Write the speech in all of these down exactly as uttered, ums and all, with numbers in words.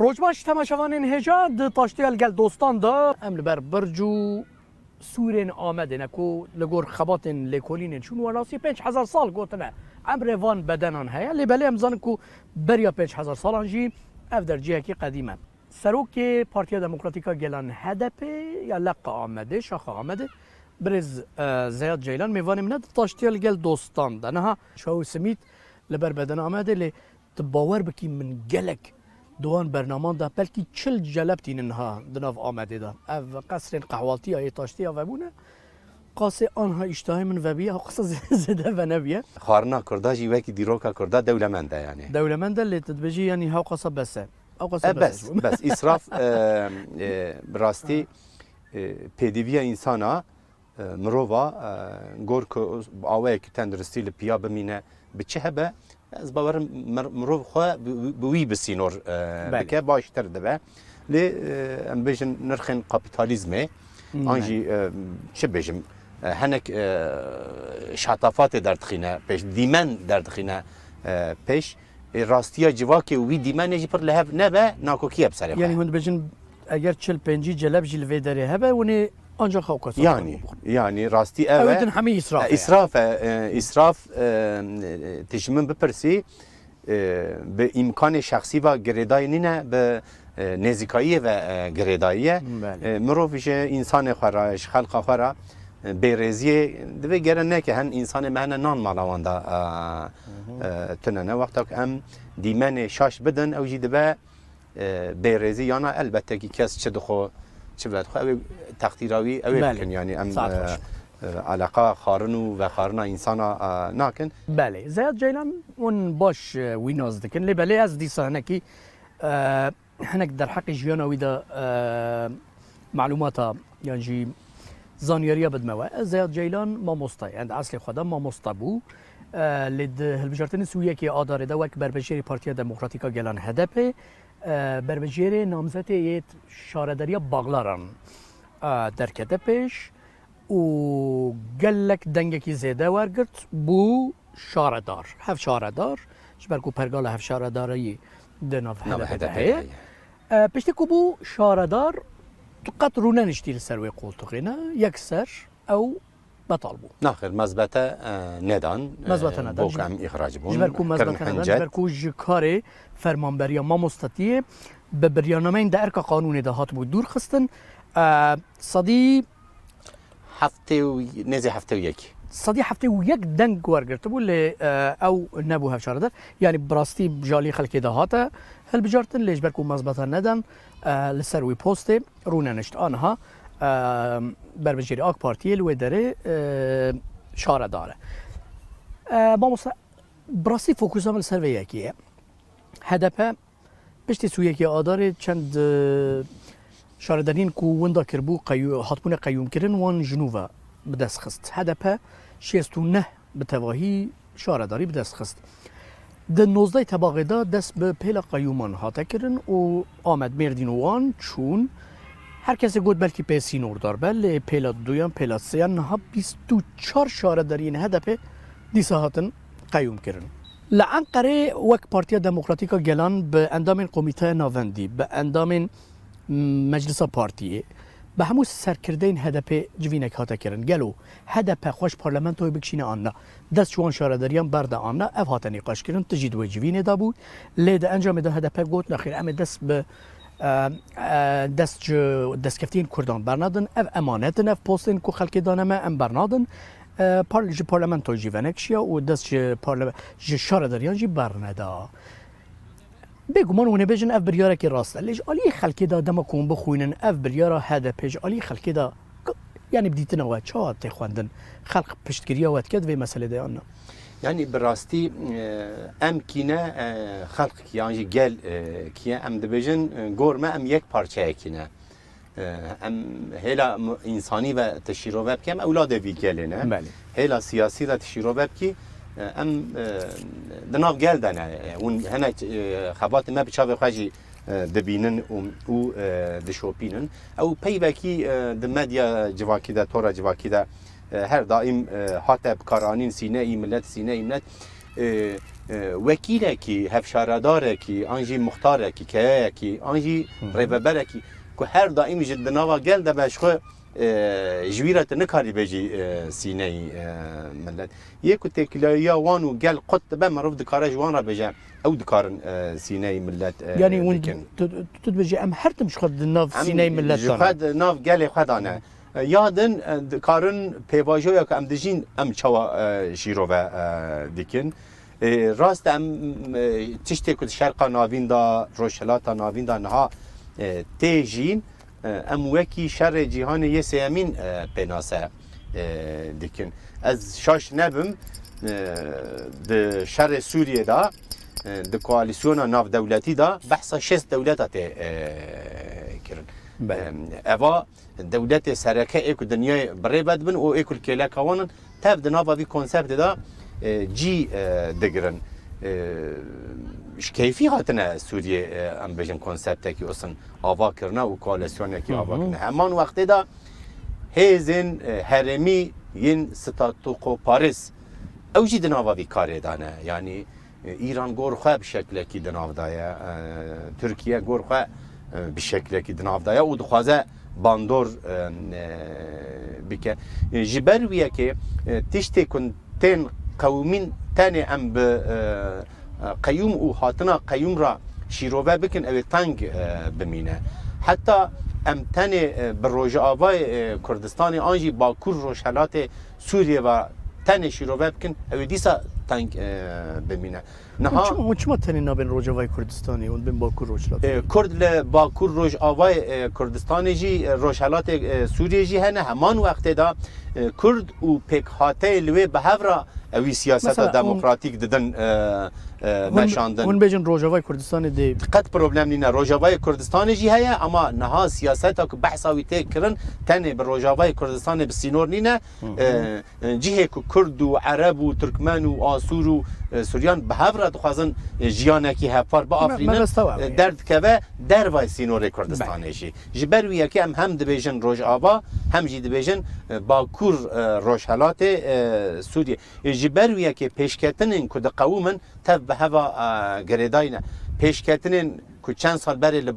Roj baş temaşevanên hêja di taştiya li gel dostan de. Em li ber birc û sûrên Amedê ne ku li gor xebatên lêkolînên çûn, we rastî pênc hezar sal gotine. Emrê van bedenan heye, lê belê em zanin ku beriya pênc hezar salan jî ev der cihekî qedîm e. Serokê Partiya Demokratîk a Gelan, H D P, ya Leqa Amedê, Şaxa Amedê, birêz, e, Zeyad Ceylan mêvanê min e di taştiya li gel dostan de. Niha çaw û simît li ber bedena Amedê, lê tu bawer bikî min gelek di wan bernaman de belkî çil celeb tînin niha di nav Amedê de. Ev qesrên qehwaltiya yê taştiya vebûne. Qasê anha îştahê min vebiye, hewqasa zê-, zêde venebûye. Xwarina Kurda jî wekî dîroka Kurda dewlemend e yani. Dewlemend e, lê tu dibêjî yani hewqasa bes e. Hewqasa E, bes e bes, ji bo min. bes. Îsraf, e, e, bi rastî, e, pêdiviya însana, e, mirova, e, gor ku awayekî tenduristî li piya bimîne, bi çi hebe, ez bawerim mir-, mirov xwe bi, bi wî bi sînor, e, Belê. bike, baştir dibe. Lê, e, em bêjin nirxên kapîtalîzmê, Hmm, an belê. jî, e, çi bêjim, e, hinek, e, şatafatê derdixîne pêş, dîmen derdixîne, e, pêş. Ê, rastiya civakê û wî dîmenê jî pir li hev nebe, nakokî ye bi serê xwe. Yanî hûn dibêjin, eger çil pêncî celeb jî li vê derê hebe, hûn ê ancaq hewqas Yani, bixwin. yani rastî ev Ew e. din hemî îsraf E, e. îsraf e, e, îsraf, e, e, tu ji min bipirsî, e, bi îmkanê şexsî ve girêdayî nîne, bi, e, nêzîkayiyê ve, e, girêdayî ye. Belê. E, mirov ji însanê xwe re, ji xelqa xwe re, e, bêrêziyê divê gere neke, hen însanê me hene nan mala wan de, e, Hı hı. e, tune ne. Wexta ku em dîmenê şaş bidin, ew jî dibe, e, bêrêzî yana elbette ki kes çi dixwe, çi vedixwe, ew ê textîra wî, ew ê Belê. bikin. Yani em, Saet e, xweş. e, eleqa xwarin û vexwarina însana, e, nakin. Belê. Zeyad Ceylan hûn baş, e, wî nas dikin. Lê belê ez dîsa hinekî, e, hinek derheqê jiyana wî de, e, malûmata yan jî zanyariya bidime we. Ez Zeyad Ceylan mamosta ye. Di eslê xwe de mamosta bû. E, lê di hilbijartinê sî û yekê Adarê de wek berbejêrê Partiya Demokratîk a Gelan, H D P, e, berbejêrê namzetê yê şaredariya Baglaran, e, derkete pêş û gelek dengekî zêde wergirt, bû şaredar, hevşaredar, ji ber ku pergala hevşaredariyê di nav Nav H D P de H D P heye. heye. E, piştî ku bû şaredar, tu qet rûneniştî li ser wê qoltuxê ne, yekser ew betal bû. Naxir, mezbete, e, nedan, e, Mezbete nedan, bo ji ku em îxrac bûn, ji ber ku kirin mezbete nedan, ji hincet. ber ku ji karê fermanberiya mamostatiyê bi biryarnameyên di erka qanûnê de hatibû dûr xistin. E, sedî Heftê û, nêzî heftê û yek. Sedî heftê û yek deng wergirtibû, lê, e, ew nebû hevşaredar. Yanî bi rastî ji alî xelkê de hate hilbijartin, lê ji ber ku mezbeta nedan, e, li ser wî postê rûnenişt. Aniha, e, berbijêrê AK Partiyê li wê derê, e, şaredar e. E, mamoste, bi rastî fokusa min li ser vê yekê ye. H D P piştî sî û yekê Adarê çend, e, şaredariyên ku winda kiribû, qeyû-, hatibûne qeyûmkirin, wan ji nû ve bi dest xist. H D P şêst û neh bi tevahî şaredarî bi dest xist. Di nozdeh tebaxê de dest bi pêla qeyûman hate kirin û Amed, Mêrdîn û Wan çûn. Her kesê got belkî pê sînordar be, lê pêla duyan, pêla sêyan niha bîst û çar şaredariyên H D P dîsa hatin qeyûm kirin. Li Enqerê wek Partiya Demokratîk a Gelan bi endamên Komîteya Navendî, bi endamên Meclisa Partiyê, bi hemû serkirdeyên H D P civînek hate kirin. Gelo H D P xwe ji parlamentoyê bikişîne an na? Dest ji wan şaredariyan berde an na? Ev hate nîqaşkirin, tu jî di wê civînê de bû. Lê di encamê de H D P got, nexêr, em ê dest bi, e, e, dest ji destkeftiyên Kurdan bernadin. Ev emanet in, ev postên ku xelkê dane me, em bernadin. E, par-, ji parlamentoyê jî venekişiya û dest ji parle-, ji şaredariyan jî berneda. Bêguman hûn ê bêjin ev biryarekî rast e. Lê ji aliyê xelkê de dema ku hûn bixwînin, ev biryara H D P ji aliyê xelkê de k-, yanî bi dîtina we çawa tê xwendin? Xelk piştgiriya we dike di vê meselê de yan na? Yanî bi rastî, e, em kî ne, e, xelk kî yan jî gel, e, kî ye, em dibêjin, e, gor me em yek parçeyekî ne. E, em hêla mu-, însanî ve tu şîrove bikî, em ewladê vî gelê ne. Belê. Hêla siyasî ve tu şîrove bikî, e, em, e, di nav gel de ne. E, hûn hinek, e, xebatê me bi çavê xwe jî, e, dibînin û, û, e, dişopînin. Ew peyvekî, e, di medya civakî de, tora civakî de, e, her daîm, e, hate bikaranîn, sîneyî milet, sîneyî milet. E, e, wekîlekî, hevşaredarekî, an jî muxtarekî, keyeyekî, an jî Hı hı. rêveberekî ku her daîm ji di nava gel de be ji xwe, e, ji wî re tu nikarî bêjî, e, sîneyî, e, milet. Yê ku têkiliya wan û gel qut dibe, mirov dikare ji wan re bêje, ew dikarin, e, sîneyî milet, e, Yanî hûn dikin. tu, tu, tu dibêjî em her tim ji xwe di nav Em sîneyî milet ji de ne. xwe di nav gelê xwe de ne. E, ya din, e, dikarin pêvajoya ku em dijîn, em çawa, e, şîrove, e, dikin. E, rast e, em, e, tiştê ku di Şerqa Navîn de, Rojhilata Navîn de niha, e, tê jîn, e, em wekî şerê cîhanê yê sêyemîn, e, pênase, e, dikin. Ez şaş nebim, e, di şerê Sûriyê de, e, di koalîsyona navdewletî de behsa şêst dewleta tê, e, kirin. Belê. E, eva dewletê sereke ê ku dinyayê bi rê ve dibin û ê ku li kêleka wan in, tev di nava vî konseptê de, e, cî, e, digirin. E, ji keyfî hatine Sûriyê, e, em bêjin konseptekî usin ava kirine û koalîsyonekî Hı hı. ava kirine. Heman wextê de hêzên, e, herêmî yên statukoparêz ew jî di nava vî karê de ne. Yanî, e, Îran gor xwe bi şeklekî di nav de ye. E, Tirkiye gor xwe, e, bi şeklekî di nav de ye û dixwaze bandor, e, e, bike. E, ji ber wî yekê, e, tiştê ku tên qewimîn tenê em bi, e, e, qeyûm û hatina qeyûm re şîrove bikin, ew ê teng, e, bimîne. Heta em tenê, e, bi Rojavayê, e, Kurdistanê an jî Bakur Rojhelatê Sûriyê ve tenê şîrove bikin, ew ê dîsa teng, e, bimîne. Niha Hûn çima, hûn çima tenê nabên Rojavayê Kurdistanê û bên Bakur Rojhilatê? E, Kurd li Bakur Rojavayê, e, Kurdistanê jî, e, Rojhelatê, e, Sûriyê jî hene. Heman wextê de, e, Kurd û pêkhateyê li wê bi hev re ewî siyaseta Mesela, hûn demokratîk didin, e, e, Hûn, meşandin. Hûn bêjin Rojavayê Kurdistanê dê. Qet problem nîne. Rojavayê Kurdistanê jî heye, ama niha siyaseta ku behsa wî tê kirin tenê bi Rojavayê Kurdistanê bi sînor nîne. Hı hı. E, cihê ku Kurd û Ereb û Tirkmen û Asûr û, e, Suryan bi hev re dixwazin, e, jiyanekî hevpar biafirînin, Me-, mebesta we e, ye. derdikeve dervayê sînorê Kurdistanê Belê. jî. Ji ber wî yekê em hem dibêjin Rojava, hem jî dibêjin, e, Bakur, e, Rojhelatê, e, Sûriyê. E, ji ber wî yekê pêşketinên ku diqewimin tev bi heva, e, girêdayî ne. Pêşketinên ku çend sal berê li,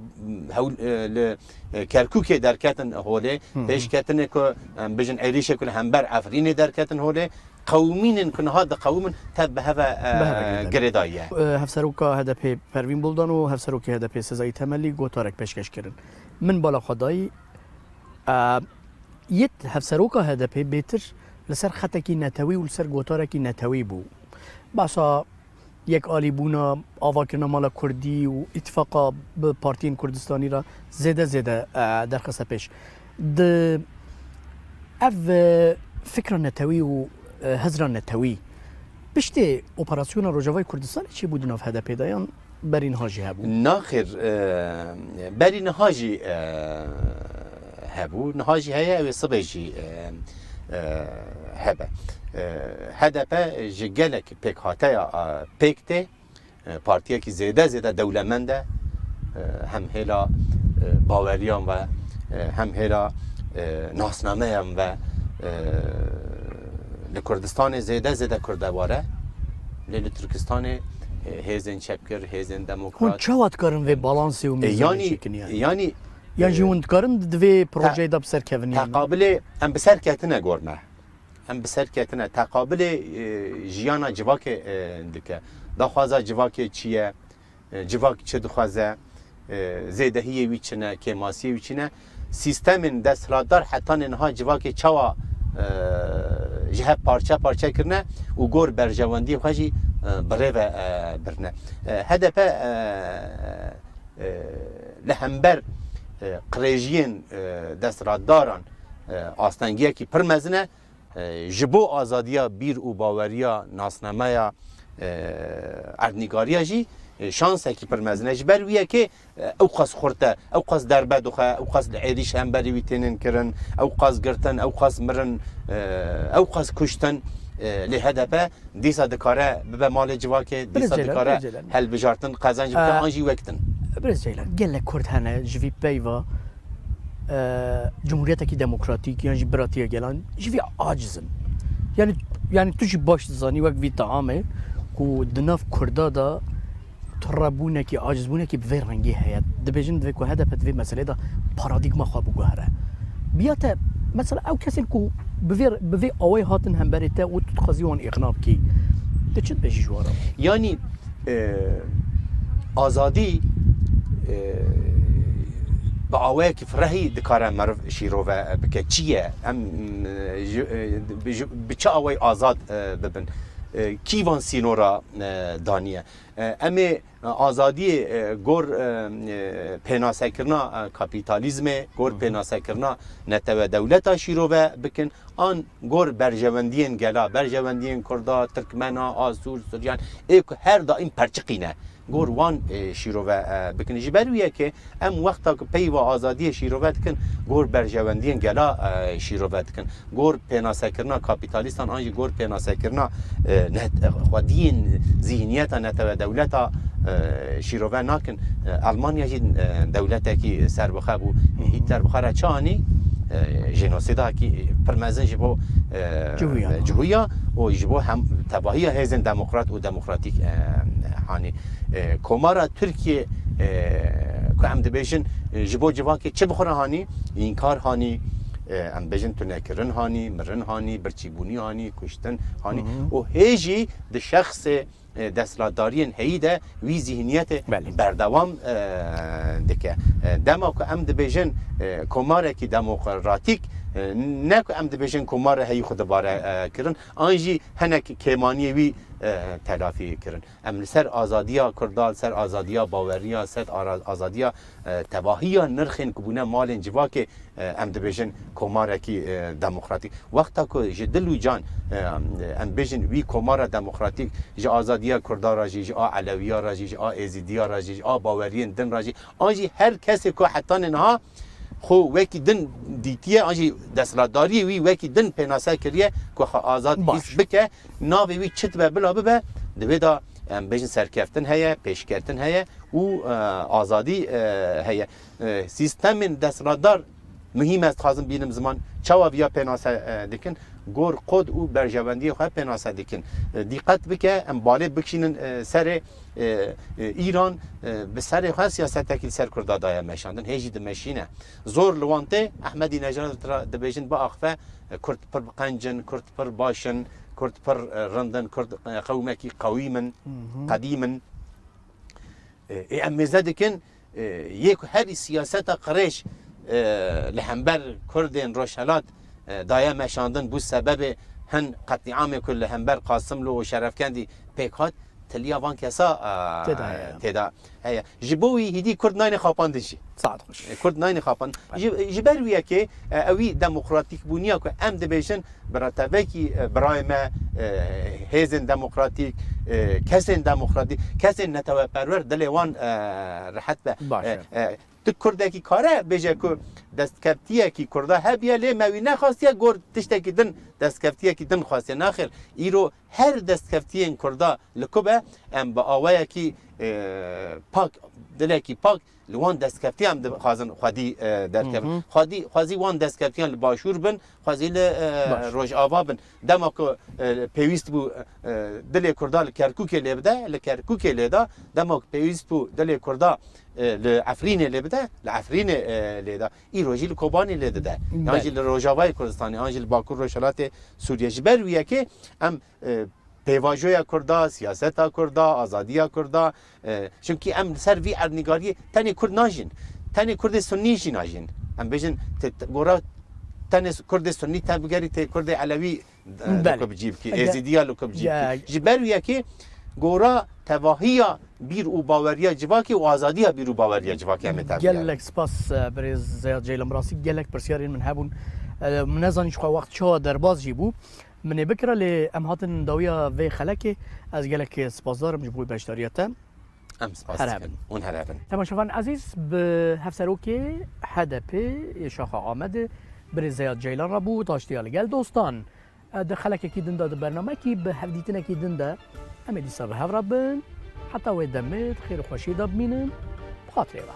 hewl-, e, li, e, Kerkûkê derketin holê, Hı hı. pêşketinê ku, em bijin êrîşê ku li hember Efrînê derketin holê, qewimînên ku niha diqewimin tev bi heve, e, Bi heve girêdayî. girêdayî ye. E, Hevseroka H D P Pervîn Buldan û Hevserokê H D P Sezai Temelî gotarek pêşkeş kirin. Min bala xwe dayî, e, yêt Hevseroka H D P bêtir li ser xetekî netewî û li ser gotarekî netewî bû. Behsa yekalîbûna, avakirina mala kurdî û îtifaqa bi partiyên Kurdistanî re zêde zêde, e, derxiste pêş. Di ev, e, fikra netewî û, e, hizra netewî piştê operasyona Rojavayê Kurdistanê çêbû di nav H D P de yan berî niha jî hebû? Naxêr, e, berî niha jî, e, hebû, niha jî heye, ew ê sibê jî, e, e, hebe. E, H D P ji gelek pêkhateya, e, pêk tê, e, partiyekî zêde zêde dewlemend e, e, hem hêla, e, baweriyan ve, e, hem hêla, e, nasnameyan ve, e, li Kurdistanê zêde zêde kurdewar e, lê li Tirkistanê, e, hêzên çepgir, hêzên Hûn demokrat, çawa dikarin vê balansê û E, mîzanê yanî, çêkin yanî? yanî, Yan jî e, hûn dikarin di vê te-, projeyê de bi ser kevin yan? Teqabilê em bi ser ketine gor me. Em bi ser ketine. Teqabilê, e, jiyana civakê, e, dike. Daxwaza civakê çi ye? E, civak çi dixwaze? E, zêdehiyê wî çi ne? Kêmasiyê wî çi ne? Sîstemên desthilatdar hetanê niha civakê çawa, e, ji hev parçe parçe kirine û gor berjewendiyê xwe jî, e, bi rê ve, e, birine. E, H D P, e, e, li hember, e, qirêjiyên, e, desthilatdaran, e, astengiyekî pir mezin e. E, ji bo azadiya bîr û baweriya nasnameya, e, erdnîgariya jî, e, şansekî pir mezin e. Ji ber wî yekê, e, ew qas xurt e, ew qas derbe dixwe, ew qas li êrîş hemberî wî tênin kirin, ew qas girtin, ew qas mirin, e, ew qas kuştin, e, lê H D P dîsa dikare bibe malê civakê, Birêz dîsa Ceylan, dikare Birêz Ceylan. helbijartin qezenc bike, Ee, an jî wek din. Birêz Ceylan, gelek Kurd hene ji vî peyva, e, cumhuriyetekî demokratîk yan jî biratiya gelan ji vî aciz in. Yani, yani tu jî baş dizanî wek vî taamê Ku di nav Kurda de turebûnekî, acizbûnekî bi vê rengî heye. Dibêjin divê ku H D P di vê meselê de paradîgma xwe biguhere. Biya te, mesela ew kesên ku bi vê, bi vê awayî hatin hemberê te û tu dixwazî wan îqna bikî, tu çi dibêjî ji wan re? Yanî, e, azadî, e, bi awayekî firehî dikare meriv şîrove bike. Çi ye? Em, e, ji, e, bi, ji, bi çi awayî azad, e, bibin? E, kî van sînora, e, daniye? E, em ê azadiyê, e, gor, e, e, pênasekirina, e, kapîtalîzmê, gor Hı hı. pênasekirina netewe dewleta şîrove bikin, an gor berjewendiyên gela, berjewendiyên Kurda, Tirkmena, Asûr, Suryan, ê ku her daîm perçiqîne. Gor wan, e, şîrove, e, bikin. Ji ber wî yekê em wexta ku peyva azadiyê şîrove dikin, gor berjewendiyên gela, e, şîrove dikin. Gor pênasekirina kapîtalîstan an jî gor pênasekirina, e, net-, e, xwediyên zîhniyeta netewe dewleta, e, şîrove nakin. E, Elmanya jî, e, dewletekî serbixwe bû. Hı hı. Hîtler bi xwe re çi anî? E, jenosîdakî pir mezin ji bo, e, Cihûya. cihûya û ji bo hem tevahiya hêzên demokrat û demokratîk, e, hanî. E, Komara Tirkiye, e, ku em dibêjin, e, ji bo civakê çi bi xwe re hanî? Înkar hanî, e, em bêjin tunekirin hanî, mirin hanî, birçîbûnî hanî, kuştin hanî. Hı hı. Û hê jî di şexsê, e, desthilatdariyên heyî de wî zîhniyetê Belê. berdewam, e, dike. E, dema ku em dibêjin, e, komarekî demokratîk, e, ne ku em dibêjin komara heyî xwe dibare, e, kirin, an jî hinek kêmaniyê wî, e, telafî kirin. Em li ser azadiya Kurda, li ser azadiya baweriya, ser ara-, azadiya, e, tevahiya nirxên ku bûne malên civakê, e, em dibêjin komarekî, e, demokratîk. Wexta ku ji dil û can, e, em bêjin wî komara demokratîk ji azadiya Kurda re jî, ji a Elewiya re jî, ji a Êzîdiya re jî, ji a baweriyên din re jî, an jî her kesê ku hetanê niha xwe wekî din dîtiye, an jî desthilatdariyê wî wekî din pênase kiriye ku xwe azad Baş. hîs bike, navê wî çi dibe bila bibe, di wê de em bêjin serkeftin heye, pêşketin heye û, e, azadî, e, heye. E, sîstemên desthilatdar muhîm e, ez dixwazim bînim ziman çawa viya pênase, e, dikin, gor kod û berjewendiyê xwe pênase dikin. E, dîqet bike, em balê bikişînin, e, serê, e, e, Îran, e, bi serê xwe siyasetekî li ser Kurda daye meşandin, hê jî dimeşîne. Zor li wan tê, Ehmedî Necad re dibêjin biaxife, e, Kurd pir bi qenc in, Kurd pir baş in, Kurd pir, e, rind in, Kurd, e, qewmekî qewîm in, Hı hı. qedîm in. E, ê em mêze dikin, e, yê ku herî siyaseta qirêj, e, li hember Kurdên Rojhelat, e, daye meşandin, bû sebebê hin qetlîamê ku li hember Qasimlo û Şerefkendî pêk hat, tiliya van kesa, e, Tê de heye. tê de heye. Ji bo wî hîdî Kurd nayne xapandin jî. Saet xweş. E, Kurd nayne xapandin. Belê. Ji, ji ber wî yekê, e, ewî demokratîkbûniya ku em dibêjin, biratevekî, e, birayê me, e, hêzên demokratîk, e, kesên demokratîk, kesên neteweperwer dilê wan, e, rehet be. Baş E, e. e, tu Kurdekî kare bêje ku destkeftiyekî Kurda hebiye, lê me wî nexwastiye, gor tiştekî din, destkeftiyekî din xwastiye. Naxêr, îro her destkeftiyên Kurda li ku be, em bi awayekî, e, pak, dilekî pak, li wan destkeftiyan dixwazin xwedî, e, derkevin. Hı hı. Xwedî, xwezî wan destkeftiyan li Başûr bin, xwezî li, e, Baş. Rojava bin. Dema ku, e, pêwîst bû, e, dilê Kurda li Kerkûkê lê bide, li Kerkûkê lê da. Dema ku pêwîst bû dilê Kurda, e, li Efrînê lê bide, li Efrînê, e, lê da. Îro jî li Kobanê lê dide. Yan Belê. jî li Rojavayê Kurdistanê, yan jî li Bakur Rojhilatê Sûriyê. Ji ber wî yekê em, e, pêvajoya Kurda, siyaseta Kurda, azadiya Kurda, e, çimkî em li ser vî erdnîgariyê tenê Kurd najîn. Tenê Kurdê Sunnî jî najîn. Em bêjin, te, te, gora tenê Kurdê Sunnî te bigerî tê Kurdê Elewî, e, Belê. li ku bi cî bikî, Ege- Êzîdiya li ku bi cî bikî. Ge- Ji ber wî yekê gora tevahiya bîr û baweriya civakê û azadiya bîr û baweriya civakê em ê tev Gelek spas, e, birêz Zeyad Ceylan. Bi rastî gelek pirsyarên min hebûn. E, min nezanî jixwe wext çawa derbas jî bû. Min ê bikira, lê em hatin dawiya vê xelekê. Ez gelek spasdar im ji bo beşdariya te. Em spas Her dikin. hebin. Hûn her hebin. Temaşevan ezîz, bi hevserokê H D P yê Şaxa Amedê, birêz Zeyad Ceylan re bû, taştiya li gel dostan. Di xelekekî din de, di bernamekî, bi hevdîtinekî din de em ê dîsa bi hev re bin. Heta wê demê di xêr û xweşiyê de bimînin. Bi xatirê ve.